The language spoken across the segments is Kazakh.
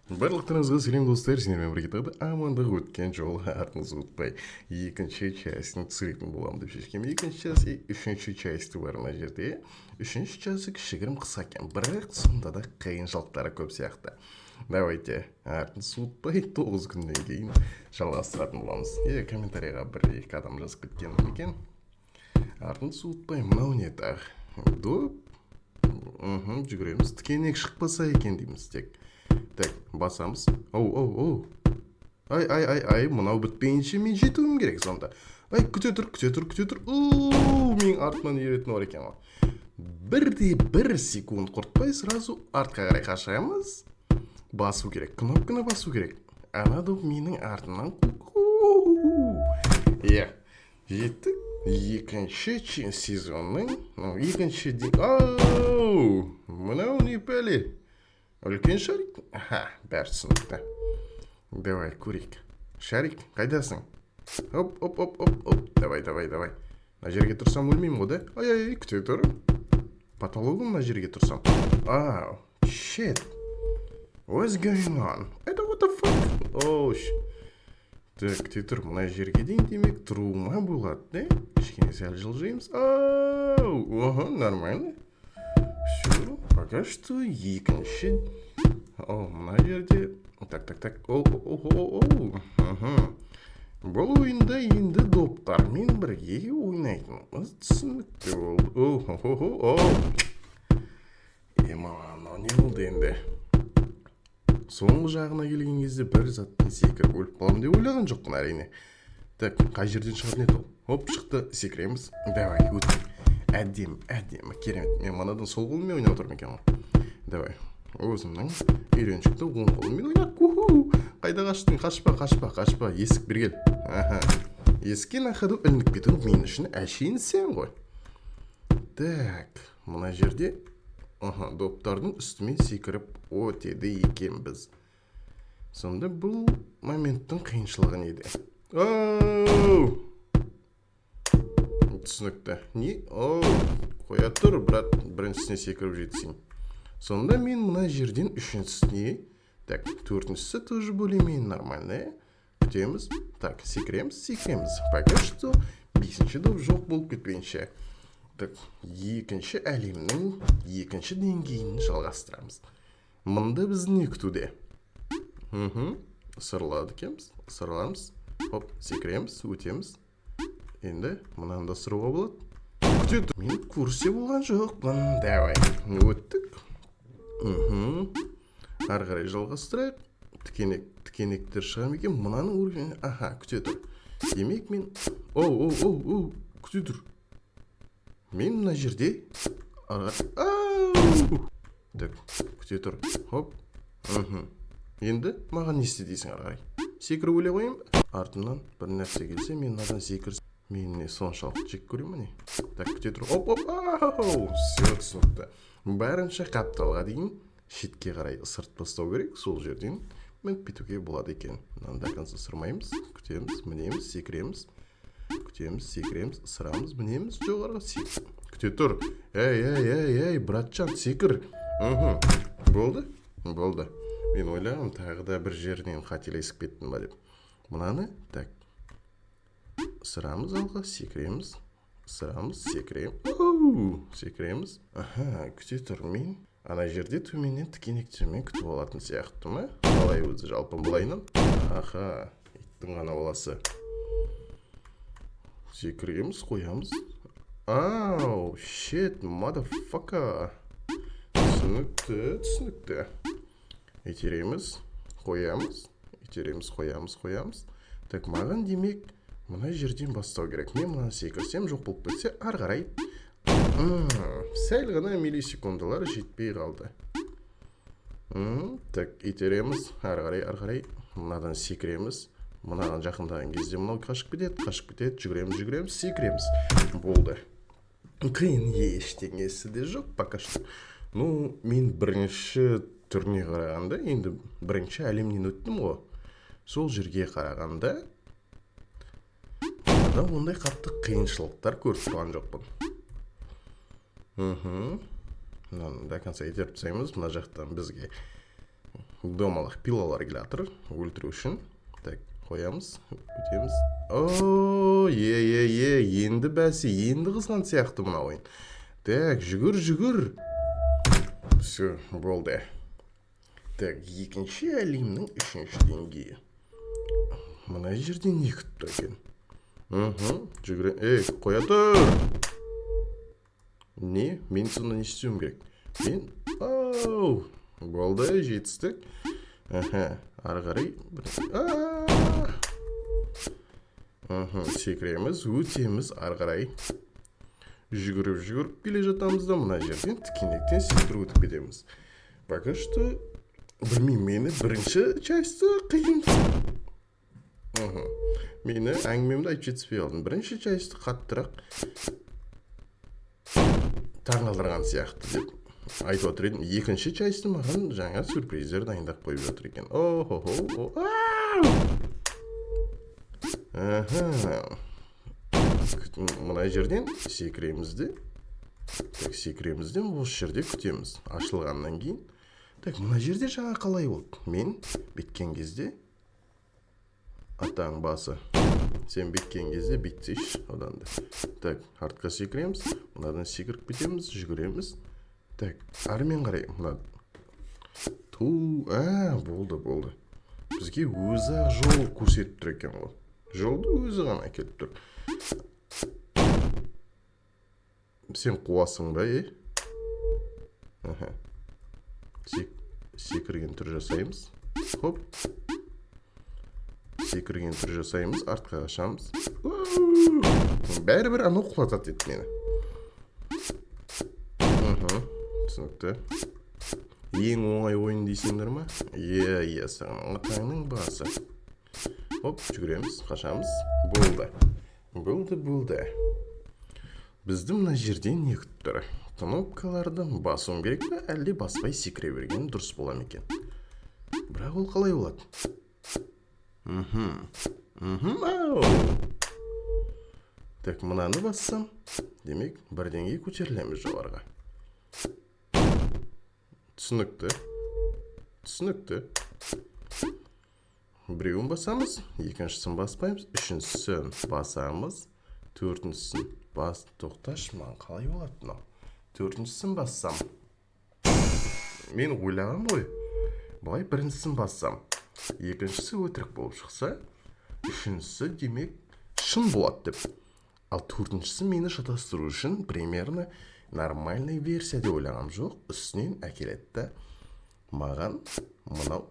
Барлықтарыңызға сәлем, достар! Сендермен бірге тағы да Амандық. Өткен жолы артын суытпай екінші частін түсіретін боламын деп шешкенмін. Екінші часть и үшінші часті бар. Мына жерде үшінші часті кішігірім қысқа екен, бірақ сонда да қиыншылықтары көп сияқты. Давайте артын суытпай 9 күннен кейін жалғастыратын боламыз. Е, комментарийға бір екі адам жазып кеткен екен. Артын суытпай, мынау не тағы? Доп. Жүгіреміз. Тікенек шықпаса екен дейміз тек. Так, басамыз. Оу, оу, оу, ай, ай, ай, ай, мынау бітпейінше мен жетуім керек сонда. Ай, күте тұр, күте тұр, күте тұр. Оу, менің артымнан еретіні бар екен ғой. Бірде бір секунд құртпай, сразу артқа қарай қашамыз. Басу керек, кнопканы басу керек. Ана доп менің артымнан. Иә, жеттік. Екінші сезонның, ну, екінші. Ау, мынау не пәле? Үлкен шарик. Аха, бәрі түсінікті. Давай көрейік. Шарик, қайдасың? Оп, оп, оп, оп, оп, давай, давай, давай. Мына жерге тұрсам, өлмеймін ғой да? Ай, ай, ай, күте тұр. Потологым мына жерге тұрсам. Ау, shit, what's going on? Это what the fuck? Oh, так, күте тұр. Мына жерге дейін, демек, тұруыма болады да. Кішкене сәл жылжимыз. Ау, ага, нормально все пока что. Екінші, о, мына жерде. Так, так, так, о, о, о, о, мхм. Бұл ойында енді доптармен бірге ойнайтынымыз түсінікті болды. О, о, о, ема, мынау не болды енді? Соңғы жағына келген кезде бір заттан секіріп өліп қаламын деп ойлаған жоқпын, әрине. Так, қай жерден шығатын еді ол? Оп, шықты. Секіреміз. Давай, өттік. Әдемі, әдемі, керемет. Мен манадан сол қолыммен ойнап отырмын екен ғой. Давай, өзімнің үйреншікті оң қолыммен ойнап. Уху, қайда қаштың? Қашпа, қашпа, қашпа. Есік, бері кел. Аха, есікке на ходу ілініп кету мен үшін әшейін сен ғой. Так, мына жерде, аха, доптардың үстімен секіріп өтеді екенбіз. Сонда бұл моменттің қиыншылығы неде? Оу, түсінікті. Не, оу, қоя тұр, брат, біріншісіне секіріп жетсең. Сонда мен мына жерден үшіншісіне. Так, төртіншісі тоже более менее нормально, иә. Күтеміз. Так, секіреміз, секіреміз. Пока что бесінші доп жоқ болып кетпейінше. Так, екінші әлемнің екінші деңгейін жалғастырамыз. Мында бізді не күтуде? Ысырылады екенбіз. Ысырыламыз. Хоп, секіреміз, өтеміз. Енді мынаны да ысыруға болады. Күте тұр, мен в курсе болған жоқпын. Давай, өттік. Ары қарай жалғастырайық. Тікенек, тікенектер шыға ма екен? Мынаның уровені. Аха, күте тұр. Демек, мен, оу, оу, оу, оу, күте тұр. Мен мына жерде ары. Ау! Так, күте тұр. Хоп. Енді маған не істе дейсің? Ары қарай секіріп өле қояйын ба? Артымнан бір нәрсе келсе, мен мынадан секірсем, мен не, соншалықты жек көремін не? Так, күте тұр. Оп, оп, ау, все түсінікті. Барынша қапталға дейін шетке қарай ысырып тастау керек. Сол жерден мініп кетуге болады екен. Мынаны до конца ысырмаймыз. Күтеміз, мінеміз, секіреміз. Күтеміз, секіреміз, ысырамыз, мінеміз жоғарыға. Күте тұр. Ей, ей, ей, ей, братжан, секір. Болды, болды. Мен ойлағанмын, тағы да бір жерінен қателесіп кеттім ба деп. Мынаны, так, ысырамыз, алға секіреміз, ысырамыз, секіреміз, секіреміз. Аха, күте тұр. Мен ана жерде төменнен тікенектермен күтіп алатын сияқты ма? Қалай өзі жалпы былайынан? Аха, иттің ғана баласы. Секіреміз, қоямыз. Ау, shit, motherfucker. Түсінікті, түсінікті. Итереміз, қоямыз, итереміз, қоямыз, қоямыз. Так, маған, демек, мына жерден бастау керек. Мен мынаны секірсем, жоқ болып кетсе, ары қарай. Сәл ғана миллисекундалар жетпей қалды. Так, итереміз, ары қарай, ары қарай. Мынадан секіреміз. Мынаған жақындаған кезде мынау қашып кетеді, қашып кетеді. Жүгіреміз, жүгіреміз, секіреміз. Болды. Қиын ештеңесі де жоқ пока что. Ну, мен бірінші түріне қарағанда, енді бірінші әлемнен өттім ғой, сол жерге қарағанда мынада ондай қатты қиыншылықтар көріп тұрған жоқпын. Мынаны до конца итеріп тастаймыз. Мына жақтан бізге Домалақ пилалар келе жатыр өлтіру үшін. Так, қоямыз, өтеміз. О, е, е, е, енді бәсе, енді қызған сияқты мына ойын. Так, жүгір, жүгір. Все, болды. Так, екінші әлемнің үшінші деңгейі. Мына жерде не күтіп тұр екен? Жүгіре. Ей, қоя тұр. Не? Мен сонда не істеуім керек? Мен. Оу, болды, жетістік. Аха, ары қарай. Секіреміз, өтеміз ары қарай. Жүгіріп, жүгіріп келе жатамыз да, мына жерден тікенектен секіріп өтіп кетеміз. Пока что, білмеймін, мені бірінші часті қиын. Мені әңгімемді айтып жетіспей қалдым. Бірінші часті қаттырақ таңғалдырған сияқты деп айтып отыр едім. Екінші часті маған жаңа сюрприздер дайындап қойып жатыр екен. О-хо-хо. Аха. Мына жерден секіреміз де. Так, секіреміз де, осы жерде күтеміз. Ашылғаннан кейін. Так, мына жерде жаңа қалай болды? Мен біткен кезде, атаң басы. Сен біткен кезде бүйтсейші одан да. Так, артқа секіреміз. Мынадан секіріп кетеміз, жүгіреміз. Так, әрмен қарай мына ту, а, болды, болды. Бізге өзі ақ жол көрсетіп тұр екен ғой. Жолды өзі ғана әкеліп тұр. Сен қуасың ба, е? Аха. Секірген түр жасаймыз. Хоп. Секірген түр жасаймыз, артқа қашамыз. Бәрібір анау құлатады еді мені. Түсінікті. Ең оңай ойын дейсіңдер ма? Иә, иә, саған атаңның басы. Хоп, жүгіреміз, қашамыз. Болды. Болды, болды. Бізді мына жерде не күтіп тұр? Кнопкаларды басуым керек пе, әлде баспай секіре берген дұрыс бола ма екен? Бірақ ол қалай болады? Мхм. Мхм, ау. Так, мынаны бассам, демек, бір деңгей көтерілеміз жоғарыға. Түсінікті. Түсінікті. Біреуін басамыз, екіншісін баспаймыз, үшіншісін басамыз, төртіншісін бас. Тоқташы, маған қалай болады мынау? Төртіншісін бассам. Мен ойлағам ғой. Былай біріншісін бассам, екіншісі өтірік болып шықса, үшіншісі, демек, шын болады деп. Ал төртіншісі мені шатастыру үшін примерно нормальный версия деп ойлағам, жоқ, үстінен әкеледі да маған мынау.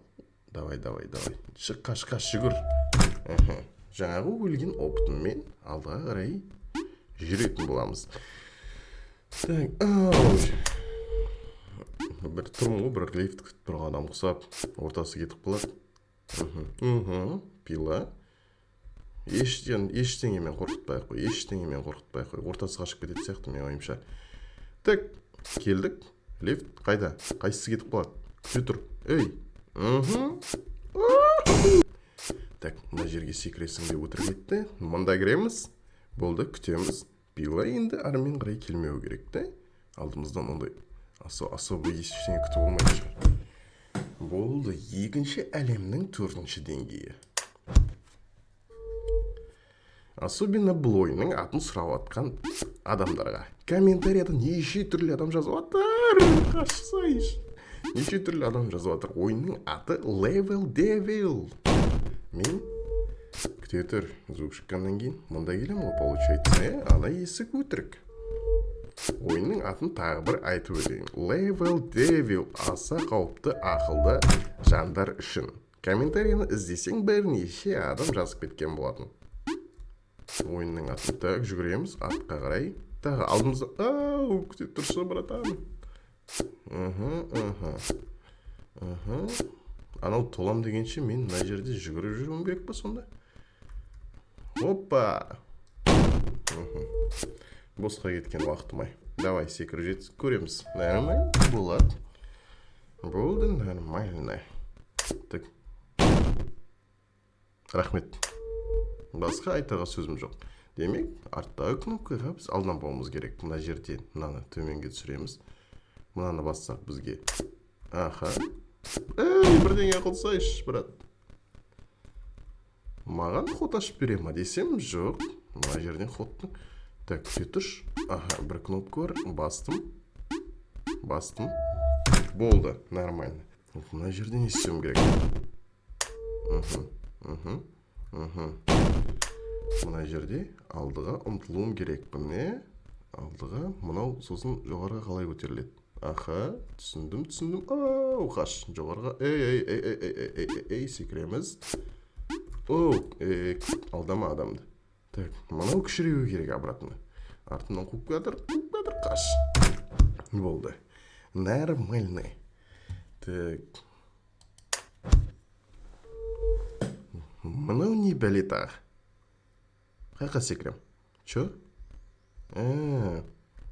Давай, давай, давай, шық, қаш, қаш, жүгір. Мхм. Жаңағы өлген опытыммен алдыға қарай жүретін боламыз. Так, ау, бір тұрмын ғой, бір лифт күтіп тұрған адам ұқсап, ортасы кетіп қалады. Мхм, пила. Ештеңемен қорқытпай ақ қой, ештеңемен қорқытпай ақ қой. Ортасы қашып кететін сияқты менің ойымша. Так, келдік. Лифт қайда? Қайсысы кетіп қалады? Күте тұр, ей. Мхм. Так, мына жерге секіресің деп өтірік айтты. Мында кіреміз, болды, күтеміз. Пила енді әрмен қарай келмеу керек та. Алдымыздан ондай особо ештеңе күтіп болмайтын шығар. Болды, екінші әлемнің төртінші деңгейі. Особенно бұл ойынның атын сұрап жатқан адамдарға. Комментарияда неше түрлі адам жазып жатыр. Қашсайшы. Неше түрлі адам жазып жатыр. Ойынның аты Level Devil. Мен, күте тұр, звук шыққаннан кейін мында келемін ғой, получается, иә? Ана есік өтірік. Ойынның атын тағы бір айтып өтейін. Level Devil, аса қауіпті ақылды жандар үшін. Комментарийні іздесең, бірнеше адам жазып кеткен болатын. Ойынның атын. Так, жүгіреміз артқа қарай. Тағы алдымызда. Ау, күте тұршы, братан. Мхм, мхм. Анау толам дегенше мен мына жерде жүгіріп жүруім керек па сонда? Опа. Босқа кеткен уақытым ай. Давай, секіріп жетсін, көреміз. Нормально болады. Болды, нормально. Так. Рахмет. Басқа айтарға сөзім жоқ. Демек, арттағы кнопкаға біз алданбауымыз керек. Мына жерде мынаны төменге түсіреміз. Мынаны бассақ, бізге. Аха. Ей, бірдеңе қылсайшы, брат. Маған ход ашып бере ма десем, жоқ. Мына жерден ходтың. Так, күте тұршы. Аха, бір кнопка бар. Бастым. Бастым. Болды, нормально. Мына жерде не істеуім керек? Мына жерде алдыға ұмтылуым керекпін, не? Алдыға, мынау сосын жоғарыға қалай көтеріледі? Аха, түсіндім, түсіндім. Ау, қаш, жоғарыға. Ей, ей, ей, ей, ей, ей, ей, ей, секіреміз. Оу, ей, алдама адамды. Так, мынау кішіреу керек обратно. Артымнан қуып келатыр, қуып келатыр, қаш. Болды. Нормально. Так. Мынау не бәле тағы? Қайқа секірем? Чё?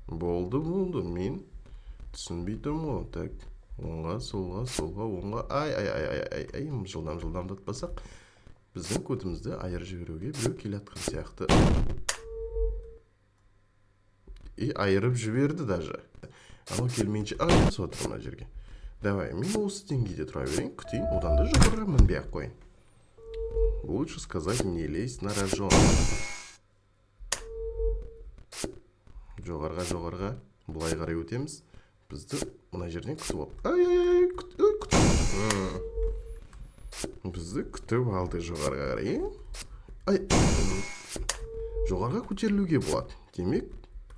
Болды, болды, мен түсінбей тұрмын ғой. Так, оңға, солға, солға, оңға. Ай, ай, ай, ай, ай, ай, жылдам, жылдамдатпасақ, біздің көтімізді айырып жіберуге біреу келе жатқан сияқты. И айырып жіберді даже. Анау келмейінше, ай, түсіп отыр мына жерге. Давай, мен осы деңгейде тұра берейін, күтейін, одан да жоғарыға мінбей ақ қояйын. Лучше сказать, не лезь на рожон. Жоғарыға, жоғарыға, былай қарай өтеміз. Бізді мына жерден күтіп алды. Ай, ай, ай, күт, ай, күт. Бізді күтіп алды жоғарыға қарай. Ай, жоғарыға көтерілуге болады. Демек,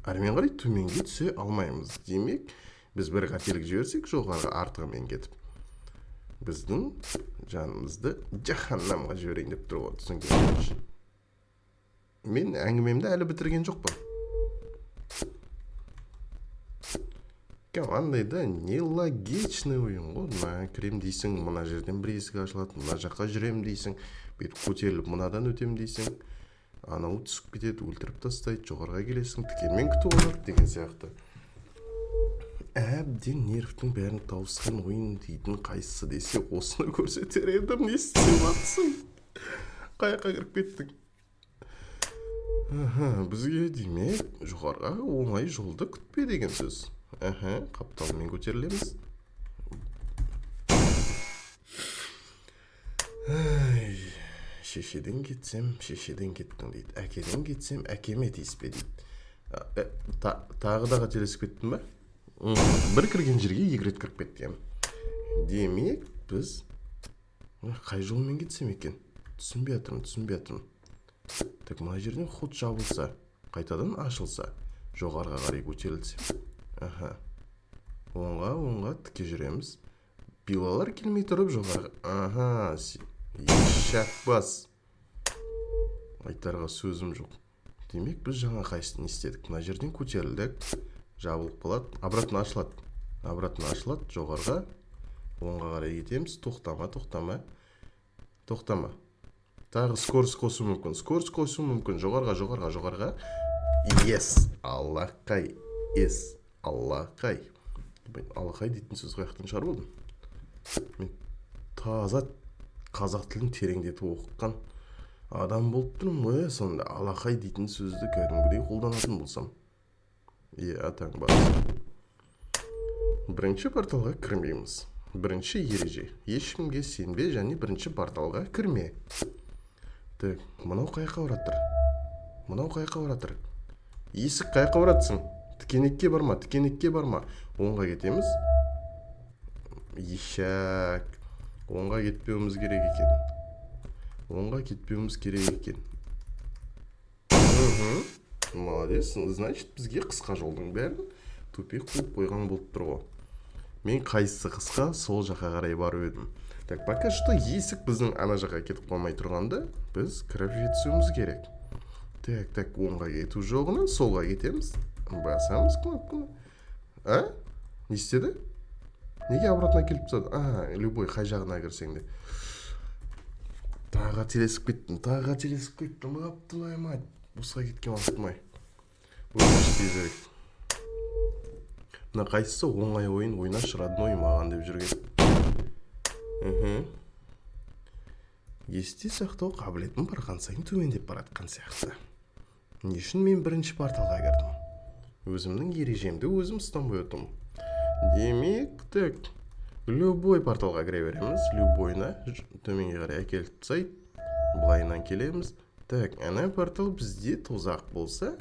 әрмен қарай төменге түсе алмаймыз. Демек, біз бір қателік жіберсек, жоғарыға артығымен кетіп, біздің жанымызды жаһаннамға жіберейін деп тұр ғой, түсінген бойынша. Мен әңгімемді әлі бітірген жоқпын. Андай да нелогичный ойын ғой. Мына кірем дейсің, мына жерден бір есік ашылады, мына жаққа жүрем дейсің, бүйтіп көтеріліп мынадан өтем дейсің, анау түсіп кетеді, өлтіріп тастайды, жоғарыға келесің, тікенмен күтіп алады деген сияқты. Әбден нервтің бәрін тауысқан ойын дейтін қайсысы десе, осыны көрсетер едім. Не істеп жатсың? Қай жаққа кіріп кеттің? Аха, бізге демек жоғарыға оңай жолды күтпе деген сөз. Аха, қапталмен көтерілеміз. Ай, шешеден кетсем, шешеден кеттің дейді. Әкеден кетсем, әкеме тиіспе дейді. Тағы да қателесіп кеттім ба? Бір кірген жерге екі рет кіріп кеткен. Демек, біз қай жолмен кетсем екен? Түсінбей жатырмын, түсінбей жатырмын. Так, мына жерден ход жабылса, қайтадан ашылса, жоғарыға қарай көтерілсем. Аха. Оңға, оңға тіке жүреміз. Пилалар келмей тұрып жоғарыға. Аха, ешак бас. Айтарға сөзім жоқ. Демек, біз жаңа қайсысын не істедік? Мына жерден көтерілдік. Жабылып қалады, обратно ашылады. Обратно ашылады, жоғарыға, оңға қарай кетеміз. Тоқтама, тоқтама. Тоқтама. Тағы скорость қосу мүмкін. Скорость қосу мүмкін. Жоғарыға, жоғарыға, жоғарыға. Yes, Аллақай. Yes, Аллақай. Аллақай дейтін сөз қаяқтан шығарып алдым? Мен таза қазақ тілін тереңдетіп оқыған адам болып тұрмын ғой, сонда алақай дейтін сөзді кәдімгідей қолданатын болсам. Е, атаң бас. Бірінші порталға кірмейміз. Бірінші ереже. Ешкімге сенбе және бірінші порталға кірме. Так, мынау қаяққа баратыр? Мынау қаяққа баратыр? Есік, қаяққа баратсың? Тікенекке барма, тікенекке барма. Оңға кетеміз. Ешак. Оңға кетпеуіміз керек екен. Оңға кетпеуіміз керек екен. Молодец. Значит, бізге қысқа жолдың бәрін тупик қуып қойған болып тұр ғой. Мен қайсысы қысқа, сол жаққа қарай барып едім. Так, пока что есік біздің ана жаққа кетіп қалмай тұрғанда, біз кіріп жетісуіміз керек. Так, так, оңға кету жоғынан солға кетеміз. Басамыз кнопканы. А? Не істеді? Неге обратно келіп тастады? А, любой қай жағына кірсең де. Тағы қателесіп кеттім, тағы қателесіп кеттім. Аптылай мать. Босқа кеткен уақытым ай. Ойнашы тезірек. Мына қайсысы оңай ойын, ойнашы, родной, маған деп жүрген. Есте сақтау қабілетім барған сайын төмендеп баратқан сияқты. Не үшін мен бірінші порталға кірдім? Өзімнің ережемді өзім ұстанбай отырмын. Демек, так, Любой порталға кіре береміз, любойына төменге қарай әкеліп тастайды. Былайынан келеміз. Так, ана портал бізде тозақ болса.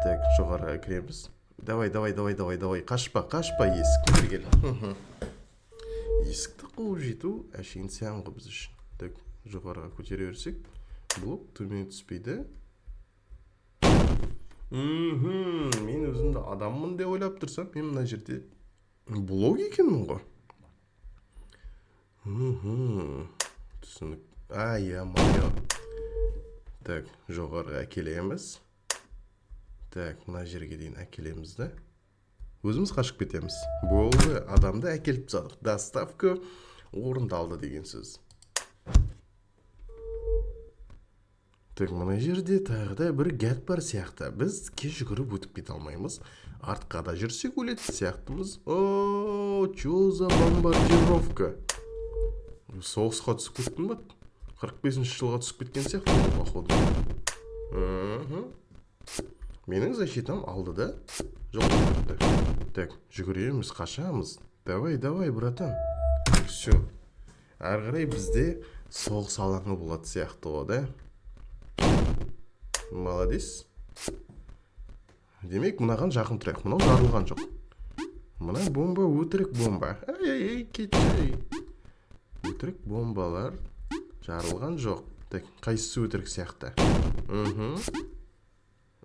Так, жоғарыға кіреміз. Давай, давай, давай, давай, давай. Қашпа, қашпа, есікке кел. Есікті қуып жету әшейін сән ғой біз үшін. Так, жоғарыға көтере берсек, блок төмен түспейді. Мен өзімді адаммын деп ойлап тұрсам, мен мына жерде блок екенмін ғой. Түсінік. Ай, ё-моё. Так, жоғарыға әкелеміз. Так, мына жерге дейін әкелеміз да. Өзіміз қашып кетеміз. Болды, адамды әкеліп тастадық. Доставка орындалды деген сөз. Так, мына жерде тағы да бір гәт бар сияқты. Біз тіке жүгіріп өтіп кете алмаймыз. Артқа да жүрсек өлетін сияқтымыз. О, чё за бомбардировка? Соғысқа түсіп кеттім ба? 45 жылға түсіп кеткен сияқтымын, походу. Менің защитам алды да жоқ болып кетті. Так, жүгіреміз, қашамыз. Давай, давай, братан. Все. Әрі қарай бізде соғыс алаңы болады сияқты ғой, да? Молодец. Демек, мынаған жақын тұрайық. Мынау жарылған жоқ. Мына бомба өтірік бомба. Ай, ай, ай, кетші. Өтірік бомбалар жарылған жоқ. Так, қайсысы өтірік сияқты?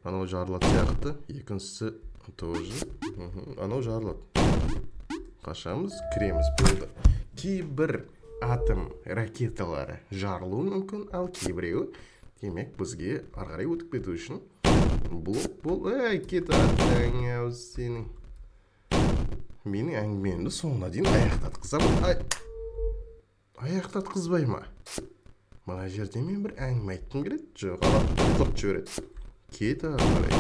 Анау жарылады сияқты. Екіншісі тоже. Анау жарылады. Қашамыз, кіреміз, болды. Кейбір атом ракеталары жарылуы мүмкін, ал кейбіреуі, демек, бізге ары қарай өтіп кету үшін блок бол. Ей, кет аттың сенің. Менің әңгімемді соңына дейін аяқтатқызамын. Ай, аяқтатқызбай ма? Мына жерде мен бір әңгіме айтқым келеді. Жоқ, алады, құрт жібереді. Кет ары қарай.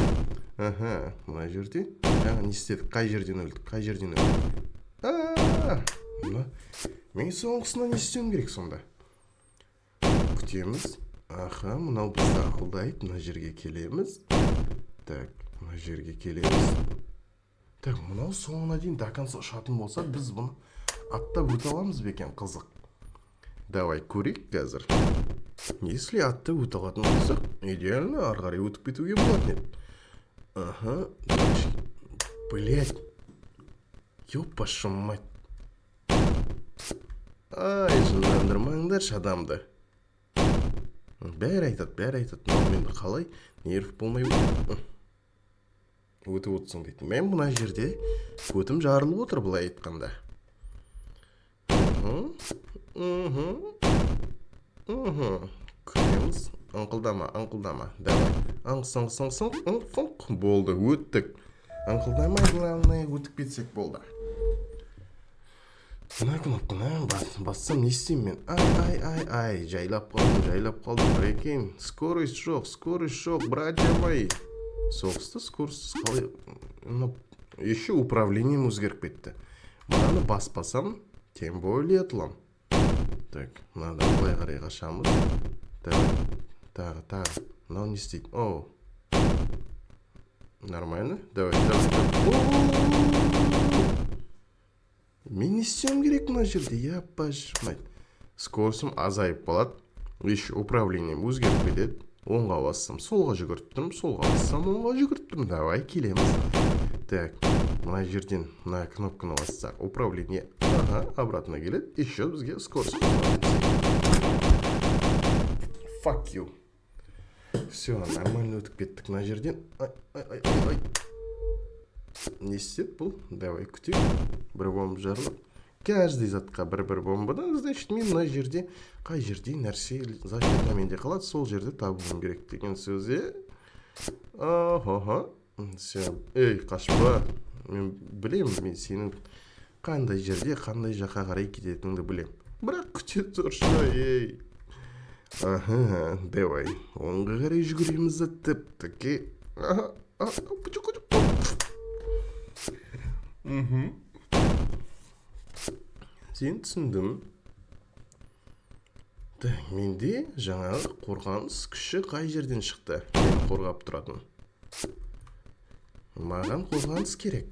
Аха, мына жерде жаңа не істедік? Қай жерден өлдік? Қай жерден өлдік? А, мына мен соңғысына не істеуім керек сонда? Күтеміз. Аха, мынау бізді алдайды. Мына жерге келеміз. Так, мына жерге келеміз. Так, мынау соңына дейін до конца ұшатын болса, біз бұны аттап өте аламыз ба екен, қызық. Давай көрейік қазір. Если аттап өте алатын болсақ, идеально ары қарай өтіп кетуге болатын еді. Аха, блять. Ёпашу мать. Ай, жындандырмаңдаршы адамды. Бәрі айтады, бәрі айтады. Мынау енді қалай нерв болмай өтіп отырсың дейді. Мен мына жерде көтім жарылып отыр, былай айтқанда. Күтеміз. Ыңқылдама, ыңқылдама. Давай. Ыңқ, сыңқ, сыңқ, сыңқ, ыңқ, фыңқ. Болды, өттік. Ыңқылдамай, главное, өтіп кетсек болды. Мына кнопканы бассам не істеймін мен? Ай, ай, ай, ай, жайлап қалдым, жайлап қалдым. Прикинь, скорость жоқ, скорость жоқ, братья мои. Соғыста скоростьсіз қалай? Мына еще управлением өзгеріп кетті. Мынаны баспасам, тем более ұтыламын. Так, мынадан былай қарай қашамыз. Давай, тағы, тағы. Мынау не істейді? Оу. Нормально? Давай, давай, давай. Мен не істеуім керек мына жерде? Япаш мать. Скоростым азайып қалады. Еще управлением өзгеріп кетеді. Оңға бассам, солға жүгіріп тұрмын, солға бассам, оңға жүгіріп тұрмын. Давай, келеміз. Так, мына жерден мына кнопканы бассақ, управление, ага, обратно келеді. Еще бізге скорость қосылады. Fuck you. Все, нормально өтіп кеттік мына жерден. Ай, ай, ай, ай, ай. Не істеді бұл? Давай күтейік. Бір бомба жарылып. Каждый затқа бір-бір бомбадан, значит, мен мына жерде қай жерде нәрсе защита менде қалады, сол жерде табуым керек деген сөз, е? Охо. Все. Ей, қашпа. Мен білемін, мен сенің қандай жерде, қандай жаққа қарай кететініңді білем. Бірақ күте тұршы, ей. Аха, давай. Оңға қарай жүгіреміз да тіп-тіке. Аха, аха, пучу, пучу. Сен түсіндім. Так, менде жаңағы қорғаныс күші қай жерден шықты? Мені қорғап тұратын. Маған қорғаныс керек.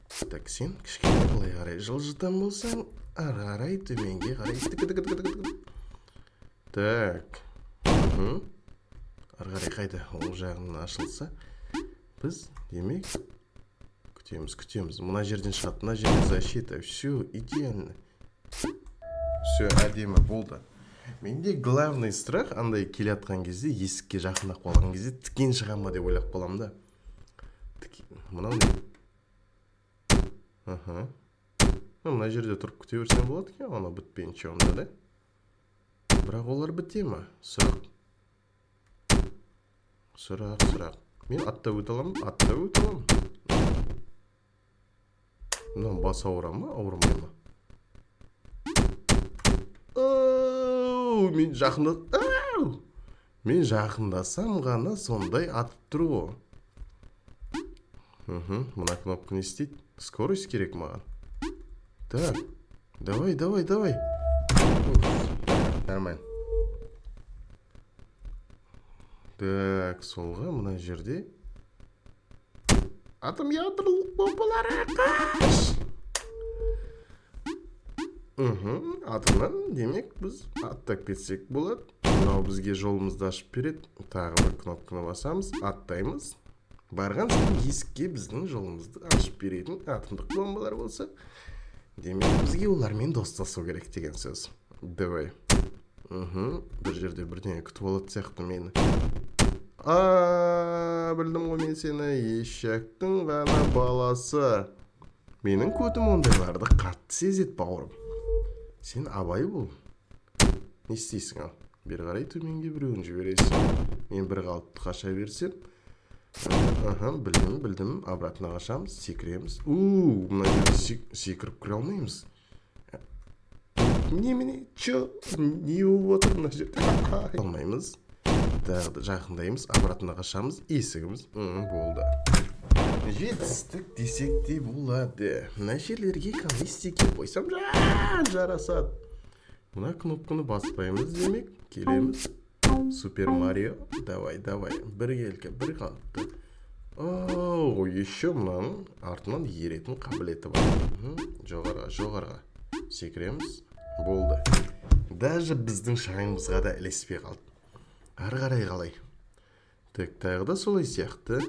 Так, сен кішкене былай қарай жылжытан болсаң, ары қарай төменге қарай. Так. Ары қарай қайда? Ол жағынан ашылса, біз демек күтеміз, күтеміз. Мына жерден шығады, мына жерде защита. Все, идеально. Все, әдемі болды. Менде главный страх андай келе жатқан кезде, есікке жақындап қалған кезде тікен шыға ма деп ойлап қаламын да. Мынау не? Аха. Мына жерде тұрып күте берсем болады екен, анау бітпейінше онда да. Бірақ олар біте ма? Сұрақ. Сұрақ, сұрақ. Мен аттап өте аламын, аттап өте аламын. Мынау бас ауыра ма, ауырмай ма? Оу, мен жақында... Ау! Мен жақындасам ғана сондай атып тұр ғой. Мына кнопка не істейді? Скорость керек маған. Так, давай, давай, давай. Нормально. Так, солға мына жерде атом ядролық бомбалары, қаш! Атомнан демек біз аттап кетсек болады. Мынау бізге жолымызды ашып береді. Тағы бір кнопканы басамыз, аттаймыз. Барған сайын есікке біздің жолымызды ашып беретін атомдық бомбалар болса, демек бізге олармен достасу керек деген сөз. Давай. Бір жерде бірдеңе күтіп алатын сияқты мені. А, білдім ғой мен сені, ешектің ғана баласы. Менің көтім ондайларды қатты сезеді, бауырым. Сен абай бол. Не істейсің ал? Бері қарай төменге біреуін жібересің. Мен бір қалыпты қаша берсем. Аха, білдім, білдім. Обратно қашамыз, секіреміз. У, мына жерде секіріп кіре алмаймыз. Немене? Чё? Не болып отыр мына жерде? Алмаймыз. Тағы да жақындаймыз, обратно қашамыз, есігіміз. Болды. Жетістік десек те болады. Мына жерлерге колесики қойсам жан жарасады. Мына кнопканы баспаймыз демек, келеміз. Супер Марио, давай, давай, біркелкі, бір қалыпты. Оу, еще мынаның артынан еретін қабілеті бар. Жоғарға, жоғарға секіреміз. Болды. Даже біздің шаңымызға да ілеспей қалды. Ары қарай қалай? Так, тағы да солай сияқты.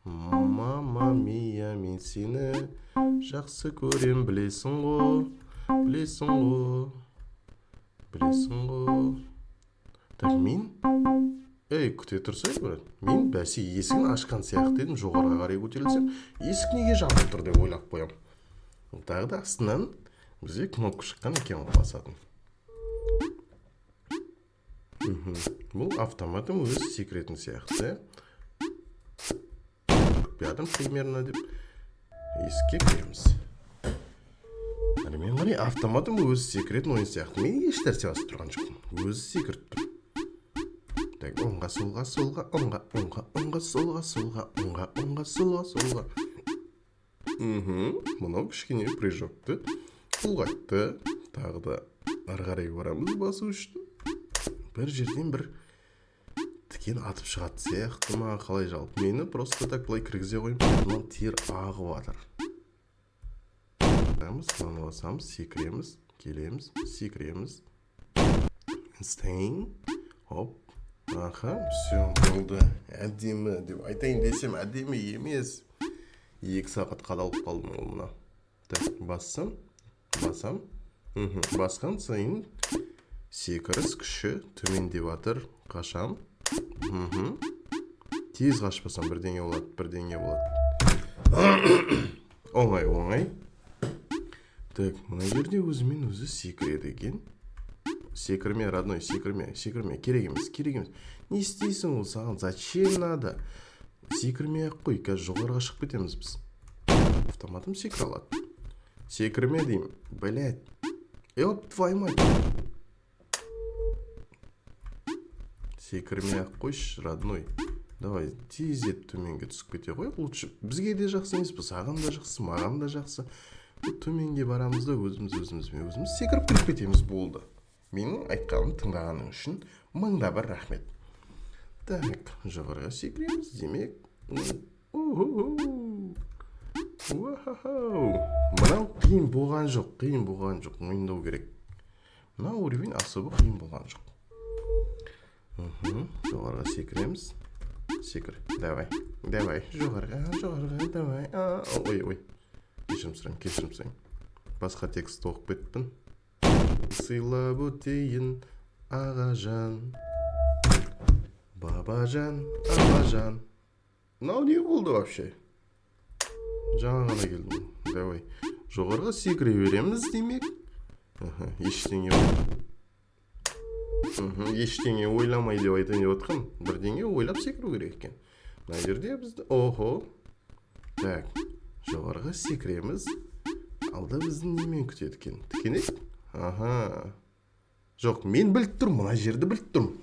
Мама мия, мен сені жақсы көрем, білесің ғой, білесің ғой, білесің ғой. Так, мен... Ей, күте тұрсай, брат. Мен бәсе есігін ашқан сияқты едім, жоғарыға қарай көтерілсем, есік неге жабық тұр деп ойлап қоямын. Тағы да астынан бізде кнопка шыққан екен ғой басатын. Бұл автоматом өзі секіретін сияқты. Рядом примерно деп есікке кіреміз. Әрмен қарай автоматом өзі секіретін ойын сияқты. Мен еш нәрсе басып тұрған жоқпын. Өзі секіріп тұр. Так, оңға, солға, солға, оңға, оңға, оңға, солға, солға, оңға, оңға, солға, солға. Мынау кішкене прыжокты ұлғайтты. Тағы да ары қарай барамыз басу үшін. Бір жерден бір тікен атып шығады сияқты ма, қалай жалпы. Мені просто так былай кіргізе қойып, мынау тер ағып жатыр. Мынаны басамыз, секіреміз, келеміз, секіреміз. Стейн. Хоп. Аха, все, болды. Әдемі деп айтайын десем, әдемі емес. 2 сағат қадалып қалдым ол мына. Так, бассам, басам. Басқан сайын секіріс күші төмендеп жатыр. Қашам. Тез қашпасам бірдеңе болады, бірдеңе болады. Оңай, оңай. Так, мына жерде өзімен өзі секіреді екен. Секірме, родной, секірме, секірме. Керек емес, керек емес. Не істейсің ол саған? Зачем надо? Секірмей ақ қой, қазір жоғарыға шығып кетеміз біз. Автоматом секіре алады. Секірме деймін. Блядь. Ёб твою мать. Секірмей ақ қойшы, родной. Давай, тездетіп төменге түсіп кете қой. Лучше бізге де жақсы емес, саған да жақсы, маған да жақсы. Төменге барамыз да өзіміз өзімізбен өзіміз секіріп кіріп кетеміз, болды. Менің айтқанымды тыңдағаның үшін мыңда бір рахмет. Так, жоғарыға секіреміз, демек, Мынау қиын болған жоқ, қиын болған жоқ, мойындау керек. Мынау уровень особо қиын болған жоқ. Жоғарыға секіреміз. Секір, давай, давай, жоғарыға, жоғарыға, давай. Ой, ой, кешірім сұраймын, кешірім сұраймын. Басқа текст оқып кеттім. Сыйлап өтейін, ағажан, бабажан, апажан. Мынау не болды вообще? Жаңа ғана келдім. Давай. Жоғарыға секіре береміз демек. Ештеңе ештеңе ойламай деп айтайын деп отқан. Бірдеңе ойлап секіру керек екен. Мына жерде бізді, охо. Так, жоғарыға секіреміз. Алда бізді немен күтеді екен? Тікенек? Аха. Жоқ, мен біліп тұрмын, мына жерді біліп тұрмын.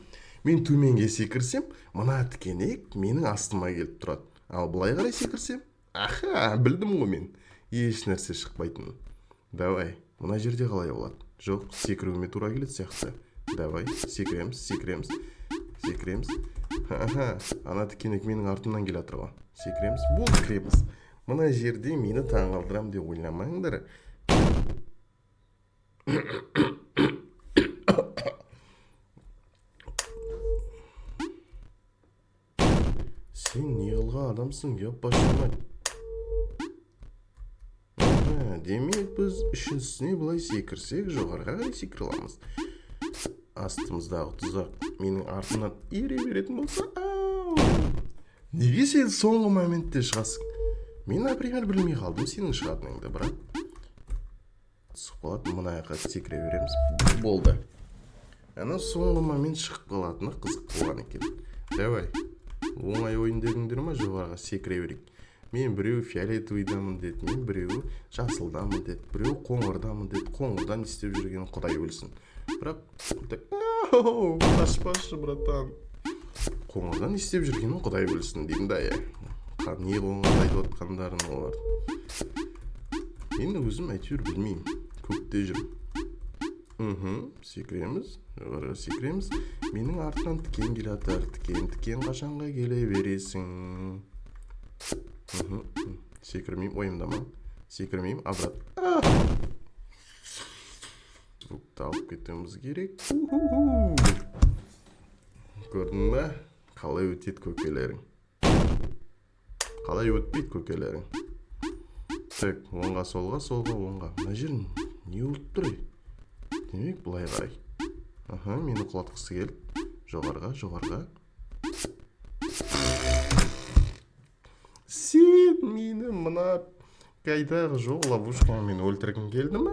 Мен төменге секірсем, мына тікенек менің астыма келіп тұрады. Ал былай қарай секірсем, аха, білдім ғой мен. Еш нәрсе шықпайтынын. Давай, мына жерде қалай болады? Жоқ, секіруіме тура келеді сияқты. Давай, секіреміз, секіреміз, секіреміз. Аха, ана тікенек менің артымнан келе жатыр ғой. Секіреміз, болды, кіреміз. Мына жерде мені таңғалдырам деп ойламаңдар. Сен не қылған адамсың, ёп вашу мать. Аха, демек біз үшіншісіне былай секірсек, жоғарыға қарай секіре аламыз. Астымыздағы тұзақ менің артымнан ере беретін болса, ау! Неге сен соңғы моментте шығасың? Мен, например, білмей қалдым сенің шығатыныңды, брат. Түсіп қалады, мына жаққа секіре береміз. Болды. Ана соңғы момент шығып қалатыны қызық болған екен. Давай. Оңай ойын дедіңдер ма, жоғарыға секіре берейік. Мен біреу фиолетовыйдамын деді, мен біреу жасылдамын деді, біреу қоңырдамын деді. Қоңырдан не істеп жүргенін Құдай білсін. Бірақ, ау, қашпашы, братан. Қоңырдан не істеп жүргенін Құдай білсін деймін да, иә. Не қоңырды айтып отқандарын олар. Мен өзім әйтеуір білмеймін. Көкте жүрмін. Секіреміз, жоғарыға секіреміз. Менің артымнан тікен келе жатыр. Тікен, тікен қашанға келе бересің? Секірмеймін, уайымдама. Секірмеймін, обратно. Звукты алып кетуіміз керек. Уху-ху. Көрдің бе? Қалай өтеді көкелерің? Қалай өтпейді көкелерің? Так, оңға, солға, солға, оңға. Мына жер не болып тұр, ей? Демек, былай қарай. Аха, мені құлатқысы келді. Жоғарыға, жоғарыға. Сен мені мына қайдағы жоқ ловушкамен өлтіргің келді ме?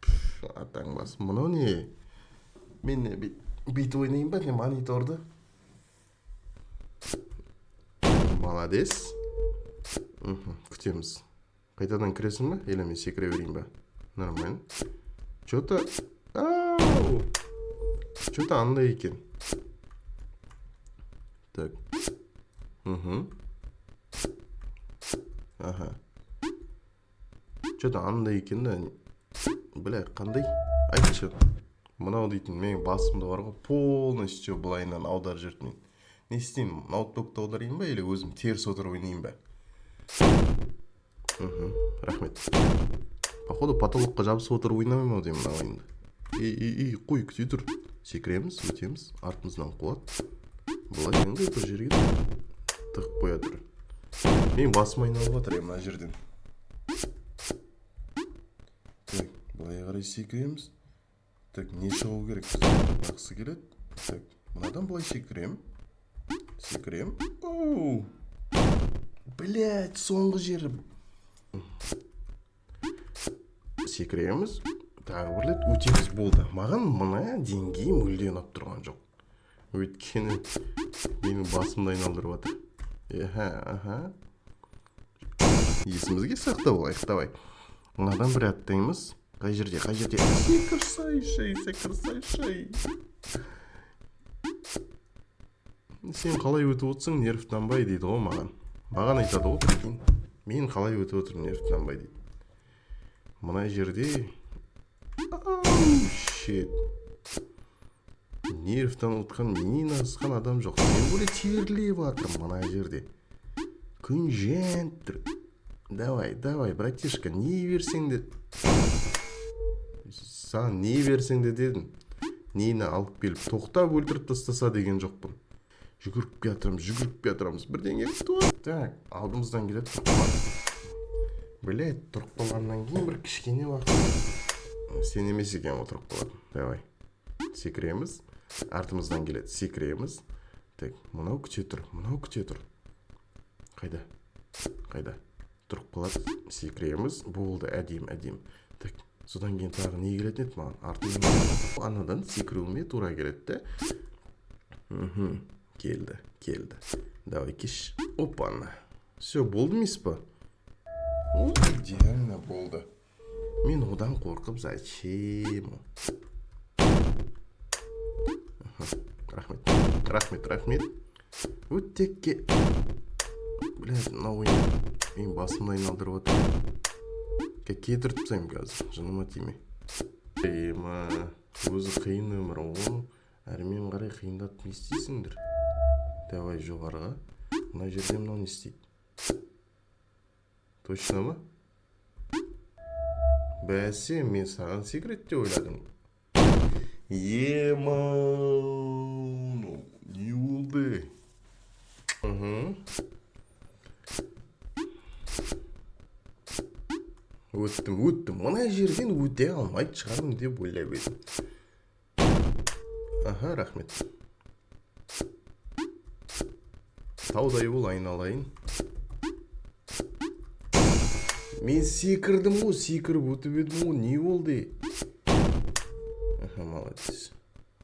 Пф, атаң бас. Мынау не? Мен не бүйтіп ойнайын ба, не мониторды? Молодец. Күтеміз. Қайтадан кіресің ба? Или мен секіре берейін ба? Нормально. Чё-то... Ау! Чё-то андай екен. Так. Аха. Чё-то андай екен да. Бля, қандай? Айтшы. Мынау дейтін менің басымда бар ғой, полностью былайынан аударып жіберді мен. Не істеймін? Ноутбукты аударайын ба или өзім теріс отырып ойнайын ба? Рахмет. Походу потолокқа жабысып отырып ойнамаймын ау деймін мына ойынды. Ей, ей, ей, қой, күте тұр. Секіреміз, өтеміз, артымыздан қуады. Былай енді бір жерге тығып қоя тұр. Менің басым айналып жатыр мына жерден. Так, былай қарай секіреміз. Так, не шығу керек? Жақсы келеді. Так, мынадан былай секірем. Секірем. Оу! Блять, соңғы жері. Секіреміз. Тағы бір рет өтеміз, болды. Маған мына деңгей мүлде ұнап тұрған жоқ. Өйткені менің басымды айналдырып жатыр. Аха, аха. Есімізге сақтап алайық, давай. Мынадан бір аттаймыз. Қай жерде, қай жерде? Секірсайшы, секірсайшы. Сен қалай өтіп отырсың, нервтанбай дейді ғой маған. Маған айтады ғой, прикинь. Мен қалай өтіп отырмын, нервтанбай дейді. Мына жерде... Ау, shit. Нервтан ұтқан менен асқан адам жоқ. Тем более терлеп жатырмын мына жерде. Күн жанып тұр. Давай, давай, братишка, не берсең де, саған не берсең де дедім. Нені алып келіп тоқтап өлтіріп тастаса деген жоқпын. Жүгіріп келатырмыз, жүгіріп келатырмыз. Бірдеңе күтіп. Так, алдымыздан келеді, тұрып қалады. Блять, тұрып қалғаннан кейін бір кішкене уақыт. Сен емес екен ғой тұрып қалатын. Давай. Секіреміз. Артымыздан келеді, секіреміз. Так, мынау күте тұр, мынау күте тұр. Қайда? Қайда? Тұрып қалады, секіреміз. Болды, әдемі, әдемі. Так, содан кейін тағы не келетін еді маған? Артынан анадан секіруіме тура келеді де. Мхм. Келді, келді. Давай, кеш. Опана. Все, болды емес па? О, идеально болды. Мен одан қорқып зачем? Рахмет, рахмет, рахмет. Өттекке. Блядь, мынау ойын менің басымды айналдырып отыр. Кетіріп тастаймын қазір, жыныма тиме. Ема, өзі қиын өмір ғой. Әрмен қарай қиындатып не істейсіңдер? Давай жоғарыға. Мына жерде мынау не істейді? Точно ма? Бәсе, мен саған секрет деп ойладым. Ема, не болды? Мхм. Өттім, өттім. Мына жерден өте алмайтын шығармын деп ойлап едім. Аха, рахмет. Таудай бол, айналайын. Мен секірдім ғой, секіріп өтіп едім ғой, не болды? Аха, молодец.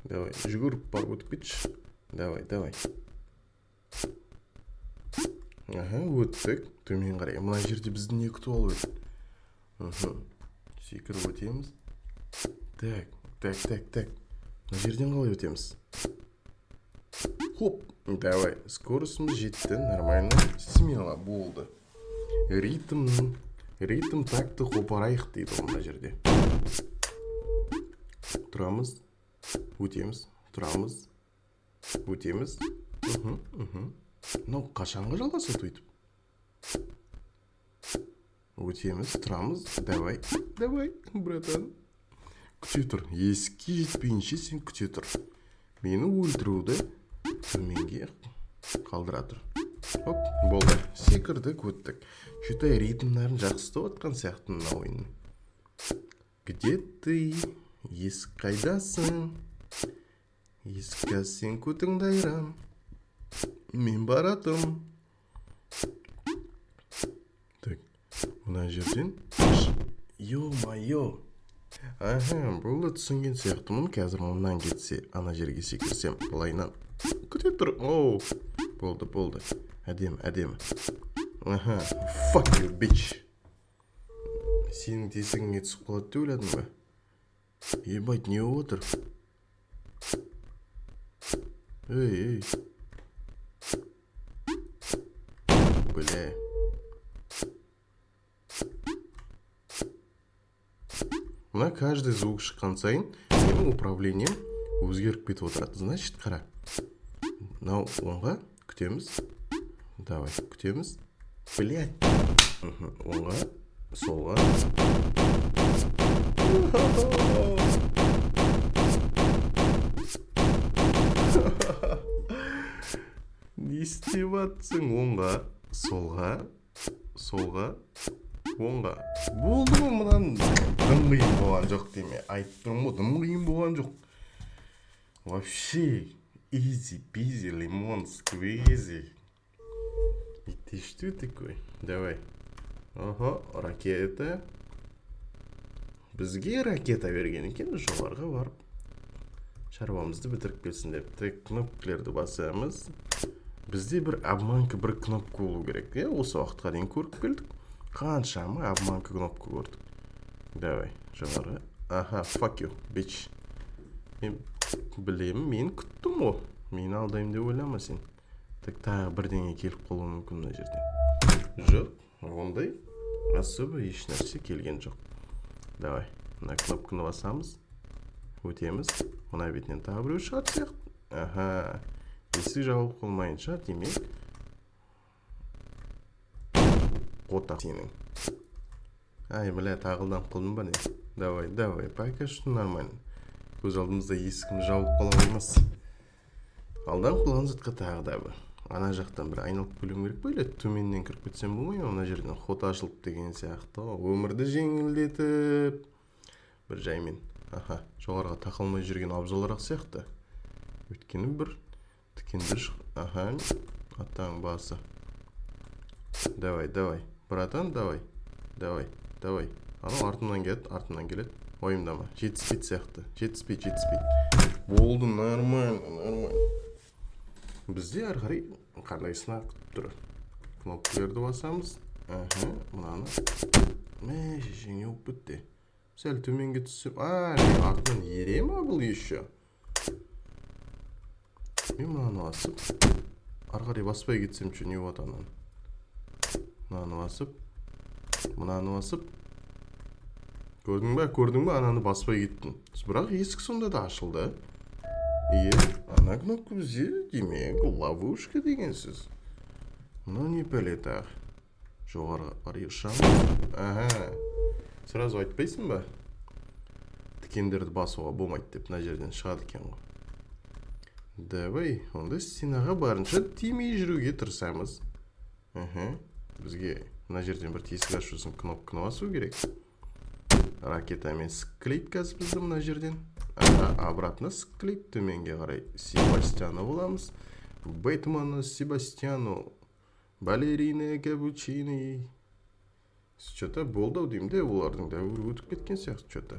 Давай, жүгіріп барып өтіп кетші. Давай, давай. Аха, өттік. Төмен қарай. Мына жерде бізді не күтіп алып еді? Мхм. Секіріп өтеміз. Так, так, так, так. Мына жерден қалай өтеміз? Хоп, давай. Скоростымыз жетті, нормально. Смело болды. Ритм, ритм такты қопарайық дейді ғой мына жерде. Тұрамыз, өтеміз, тұрамыз, өтеміз. Мхм, мхм. Мынау қашанғы жалғасады өйтіп? Өтеміз, тұрамыз. Давай, давай, братан. Күте тұр. Есікке жетпейінше сен күте тұр. Мені өлтіруді төменге қалдыра тұр. Хоп, болды. Секірдік, өттік. Считай, ритмдарын жақсы ұстап отқан сияқты мына ойынның. Где ты? Есік қайдасың? Есікке сен көтіңді айырам. Мен баратым. Так, мына жерден. Ё-моё. Аха, болды, түсінген сияқтымын. Қазір мындан кетсе, ана жерге секірсем, былайынан. Күте тұр. Оу, болды, болды. Әдемі, әдемі. Аха, fuck you, bitch. Сенің тесігіңе түсіп қалады деп ойладың ба? Ебать, не болып отыр? Ей, ей. Бля. Мына каждый звук шыққан сайын менің управлением өзгеріп кетіп отырады. Значит, қара. Мынау оңға күтеміз. Давай, күтеміз. Блядь. Оңға, солға. Не істеп жатсың? Оңға, солға, солға, оңға. Болды ғой, мынаның дым қиын болған жоқ деме. Айтып тұрмын ғой, дым қиын болған жоқ. Вообще изи пизи лимон сквизи. И ты что такой? Давай. Ого, ракета. Бізге ракета берген екен, жоғарыға барып шаруамызды бітіріп келсін деп. Тек кнопкаларды басамыз. Бізде бір обманка, бір кнопка болу керек. Иә, осы уақытқа дейін көріп келдік. Қаншама обманка кнопка көрдік. Давай, жоғары. Аха, fuck you, bitch. Мен білемін, мен күттім ғой. Мені алдаймын деп ойлама сен. Так, тағы бірдеңе келіп қалуы мүмкін мына жерде. Жоқ, ондай особо еш нәрсе келген жоқ. Давай, мына кнопканы басамыз. Өтеміз. Мына бетінен тағы біреу шығады сияқты. Аха, есік жабылып қалмайынша, демек. Қотақ сенің. Ай, бля, тағылданып қалдым ба, не? Давай, давай, пока что нормально. Көз алдымызда есігіміз жабылып қала қоймас. Алданып қалған затқа тағы да бір ана жақтан бір айналып келуім керек па, или төменнен кіріп кетсем болмай ма? Мына жерден ход ашылып деген сияқты ғой, өмірді жеңілдетіп бір жаймен. Аха, жоғарыға тақалмай жүрген абзалырақ сияқты, өйткені бір тікендер. Аха, атаң басы. Давай, давай, братан, давай, давай, давай. Анау артымнан келеді, артымнан келеді, уайымдама. Жетіспейді сияқты, жетіспейді, жетіспейді. Болды, нормально, нормально. Бізде ары қарай қандай сынақ күтіп тұр? Кнопкалерді басамыз. Аха, мынаны. Мә, шешең, не болып кетті? Сәл төменге түссем, а, мен артынан ере ма бұл еще? Мен мынаны басып, ары қарай баспай кетсем ше, не болады? Ананы, мынаны басып, мынаны басып. Көрдің ба, көрдің ба, ананы баспай кеттім, бірақ есік сонда да ашылды. Иә, ана кнопка бізде, демек, ловушка деген сөз. Мынау не пәле тағы? Жоғарыға қарай ұшамыз. Аха, сразу айтпайсың ба тікендерді басуға болмайды деп? Мына жерден шығады екен ғой. Давай онда стенаға барынша тимей жүруге тырысамыз. Аха, бізге мына жерден бір тесік ашу үшін кнопканы басу керек. Ракетамен склейді қазір бізді мына жерден. Аха, обратно склейді төменге қарай. Себастьяно боламыз, Бэтмену, Себастьяну, балерина Капучини. Че то болды ау деймін де, олардың дәуірі өтіп кеткен сияқты че то.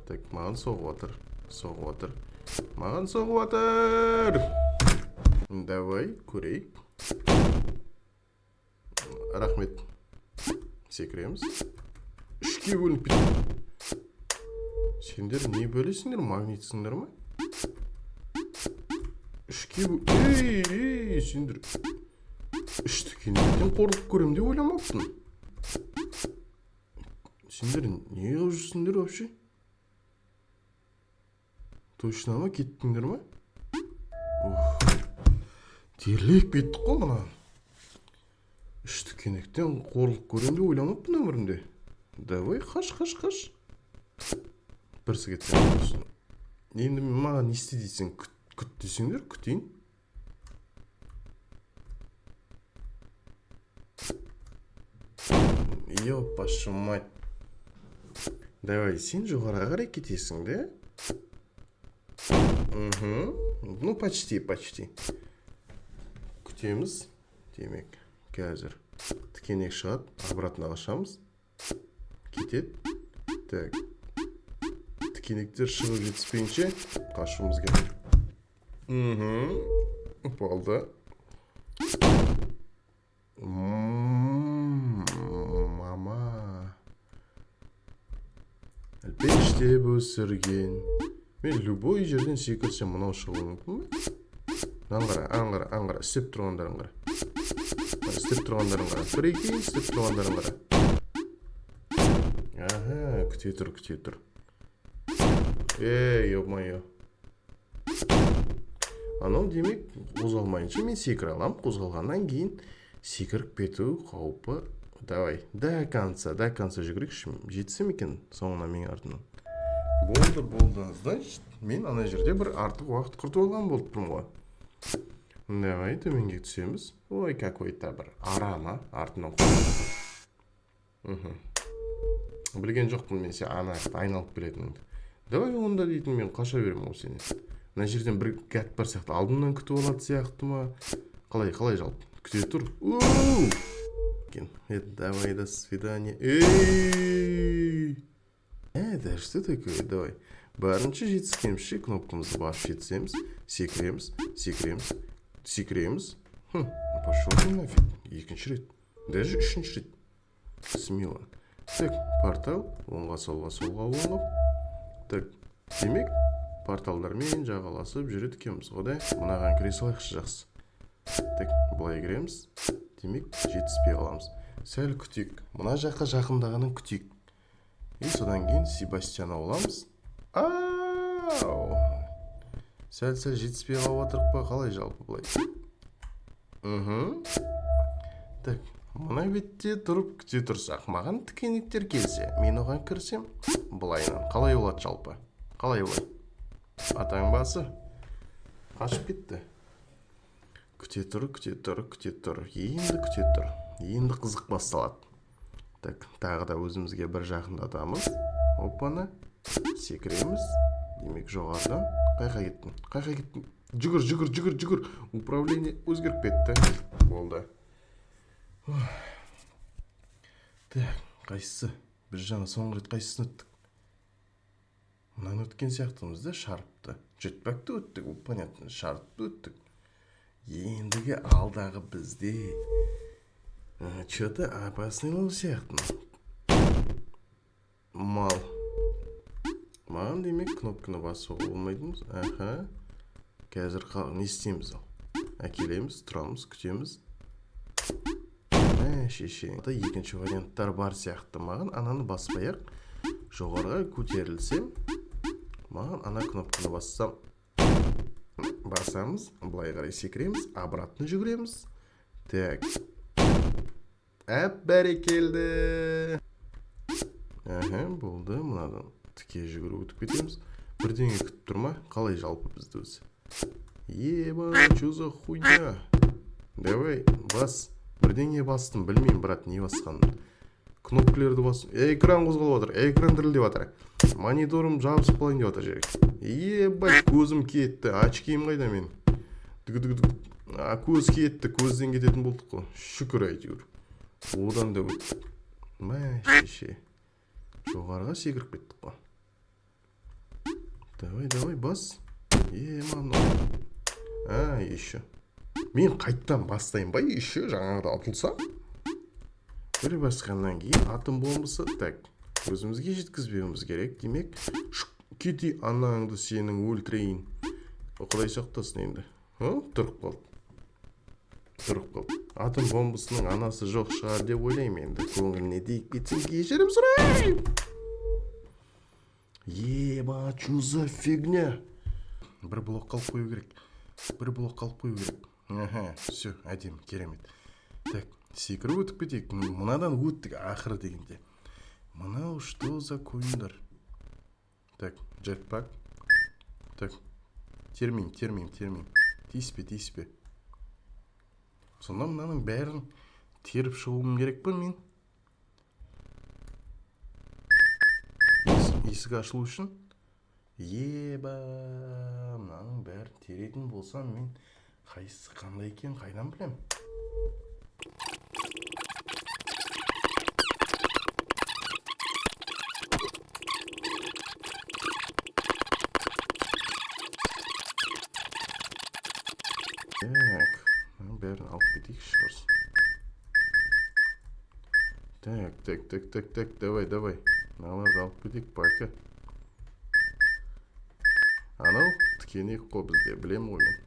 Так, маған соғып жатыр, соғып жатыр, маған соғып жатыр. Давай көрейік. Рахмет. Секіреміз. Үшке бөлініп кетті. Сендер не бөлесіңдер, магнитсіңдер ма? Үшке. Ей, ей, сендер үш тікенектен қорлық көремін деп ойламаппын. Сендер не қылып жүрсіңдер вообще? Точно ма, кеттіңдер ма? Уф, терлеп кеттік қой. Мына үш тікенектен қорлық көремін деп ойламаппын өмірімде. Давай, қаш, қаш, қаш. Бірсі кеткен. Енді маған не істе дейсің? Күт, күт десеңдер, күтейін. Ёпашу мать. Давай, сен жоғары қарай кетесің да. Ну, почти, почти. Күтеміз. Демек, қазір тікенек шығады, обратно қашамыз, кетеді. Так, тікенектер шығып жетіспейінше қашуымыз керек. Болды. Мама әлпештеп өсірген. Мен любой жерден секірсем, мынау шығуы мүмкін бе? Мынаны қара, аны қара, аны қара, істеп тұрғандарын қара, істеп тұрғандарын қара, прикинь, істеп тұрғандарын қара. Аха, күте тұр, күте тұр. Ей, ё-моё. Анау, демек, қозғалмайынша мен секіре аламын, қозғалғаннан кейін секіріп кету қаупі. Давай, до конца, до конца жүгірейікші. Жетсем екен соңына менің артымнан. Болды, болды. Значит, мен ана жерде бір артық уақыт құртып алған болып тұрмын ғой. Давай төменге түсеміз. Ой, какой то бір ара ма артынан. Білген жоқпын мен сен ана жақта айналып келетініңді. Давай онда дейтін, мен қаша беремін ғой сенен. Мына жерден бір гәт бар сияқты, алдымнан күтіп алады сияқты ма? Қалай, қалай жалпы? Күте тұр. Оу! Давай, до свидания. Эй! Это что такое? Давай. Барынша жетіскенімізше кнопкамызды басып жетісеміз, секіреміз, секіреміз, секіреміз. Хм, пошел ты нафиг. Екінші рет. Даже үшінші рет. Смело. Так, портал. Оңға, солға, солға, оңға. Так, демек, порталдармен жағаласып жүреді екенбіз ғой да. Мынаған кіре салайықшы, жақсы. Так, былай кіреміз. Демек, жетіспей қаламыз. Сәл күтейік. Мына жаққа жақындағанын күтейік. И содан кейін Себастьян боламыз. Ау! Сәл-сәл жетіспей қалып жатырық па, қалай жалпы былай? Мхм. Так, мына бетте тұрып күте тұрсақ, маған тікенектер келсе, мен оған кірсем, былайынан қалай болады жалпы? Қалай болады? Атаң басы қашып кетті. Күте тұр, күте тұр, күте тұр. Енді күте тұр. Енді қызық басталады. Так, тағы да өзімізге бір жақындатамыз. Оппана. Секіреміз. Демек, жоғарыдан. Қайқа кеттің? Қайқа кеттің? Жүгір, жүгір, жүгір, жүгір. Управление өзгеріп кетті. Болды. Так, қайсысы? Біз жаңа соңғы рет қайсысын өттік? Мынаны өткен сияқтымыз да, шарпты. Жетпакты өттік, ол понятно, шарпты өттік. Ендігі алдағы бізде чё-то опасныйлау сияқты. Мал. Маған демек кнопканы басуға болмайтынбыз. Аха. Қазір не істейміз ал? Әкелеміз, тұрамыз, күтеміз. Шешең. Екінші варианттар бар сияқты. Маған ананы баспай-ақ жоғарыға көтерілсем, маған ана кнопканы бассам, басамыз, былай қарай секіреміз, обратно жүгіреміз. Так. Әп, бәрекелді. Аха, болды. Мынадан тіке жүгіріп өтіп кетеміз. Бірдеңе күтіп тұр ма? Қалай жалпы бізді өзі? Еба, чё за хуйня? Давай, бас. Бірдеңе бастым, білмеймін, брат, не басқанымды. Кнопкалерді бас. Экран қозғалып жатыр, экран дірілдеп жатыр. Мониторым жабысып қалайын деп жатыр жерге. Ебать, көзім кетті. Очкиім қайда мен? Дүг-дүг-дүг. А, көз кетті, көзден кететін болдық қой. Шүкір әйтеуір. Одан да өттік. Мә, шеше. Жоғарыға секіріп кеттік қой. Давай, давай, бас. Е, мынау. А, еще. Мен қайттан бастайын ба, еще жаңағыда ұтылсам? Бір басқаннан кейін атом бомбасы, так, өзімізге жеткізбеуіміз керек. Демек, кетей анаңды сенің өлтірейін. Құдай сақтасын енді. Тұрып қалды. Тұрып қалды. Атом бомбасының анасы жоқ шығар деп ойлаймын енді. Көңіліне тиіп кетсем кешірім сұраймын. Еба, чё за фигня? Бір блок қалып қою керек. Бір блок қалып қою керек. Аха, все, әдемі, керемет. Так, секіріп өтіп кетейік. Мынадан өттік ақыры дегенде. Мынау что за коиндар? Так, джетпак. Так, термеймін, термеймін, термеймін. Тиіспе, тиіспе. Сонда мынаның бәрін теріп шығуым керек пе мен? Есік ашылу үшін? Еба, мынаның бәрін теретін болсам мен қайсысы қандай екенін қайдан білем? Так, мынаның бәрін алып кетейікші құрсын. Так, так, так, так, так, давай, давай. Мыналарды алып кетейік, пока. Анау тікенек қой бізде, білем ғой мен.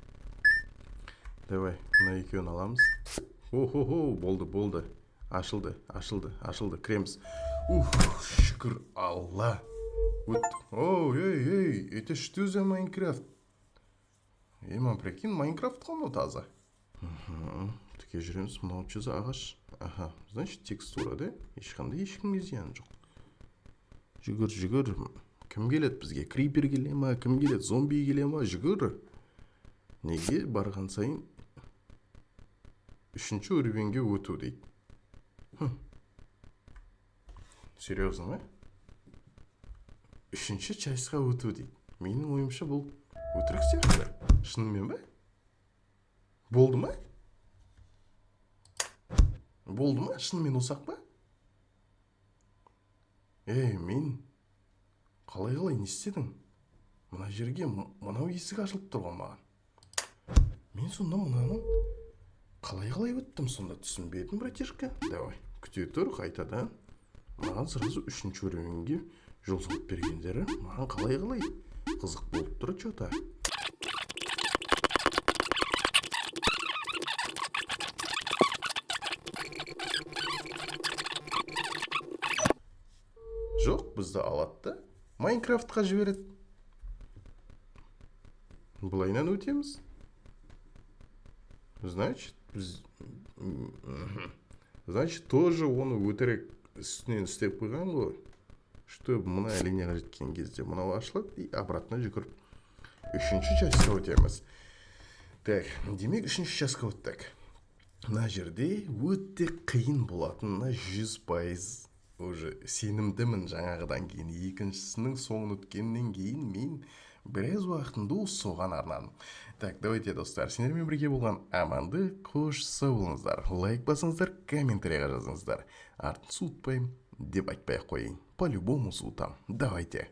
Давай, мына екеуін аламыз. Хо-хо-хо, болды, болды. Ашылды, ашылды, ашылды. Кіреміз. Ух, шүкір Алла. Өттік. Оу, ей, ей, это что за Майнкрафт? Ей, мам, прикинь, Майнкрафт қой мынау таза. Тіке жүреміз, мынау что за ағаш? Аха, значит, текстура, да? Ешқандай ешкімге зиян жоқ. Жүгір, жүгір. Кім келеді бізге? Крипер келе ма? Кім келеді? Зомби келе ма? Жүгір. Неге барған сайын үшінші уровеньге өту дейді. Серьезно ма? Үшінші частьқа өту дейді. Менің ойымша бұл өтірік сияқты. Шынымен бе? Болды ма? Болды ма? Шынымен осақ па? Ей, мен қалай-қалай не істедің? Мына жерге мынау есік ашылып тұр ғой маған. Мен сонда мынаның қалай-қалай өттім сонда түсінбедім, братишка. Давай, күте тұр қайтадан. Маған сразу үшінші уровеньге жол салып бергендері маған қалай-қалай қызық болып тұр чё-то. Жоқ, бізді алады да Майнкрафтқа жібереді. Былайынан өтеміз. Значит, біз Значит, тоже оны өтірік үстінен істеп қойған ғой, чтобы мына линияға жеткен кезде мынау ашылады и обратно жүгіріп үшінші часть қа өтеміз. Так, демек, үшінші часть қа өттік. Мына жерде өте қиын болатынына 100% уже сенімдімін. Жаңағыдан кейін, екіншісінің соңын өткеннен кейін, мен біраз уақытымды соған арнадым. Так, давайте, достар, сендермен бірге болған Амандық. Қош, сау болыңыздар. Лайк басыңыздар, комментарий ға жазыңыздар. Артын суытпаймын деп айтпай ақ қояйын, по любому суытамын. Давайте.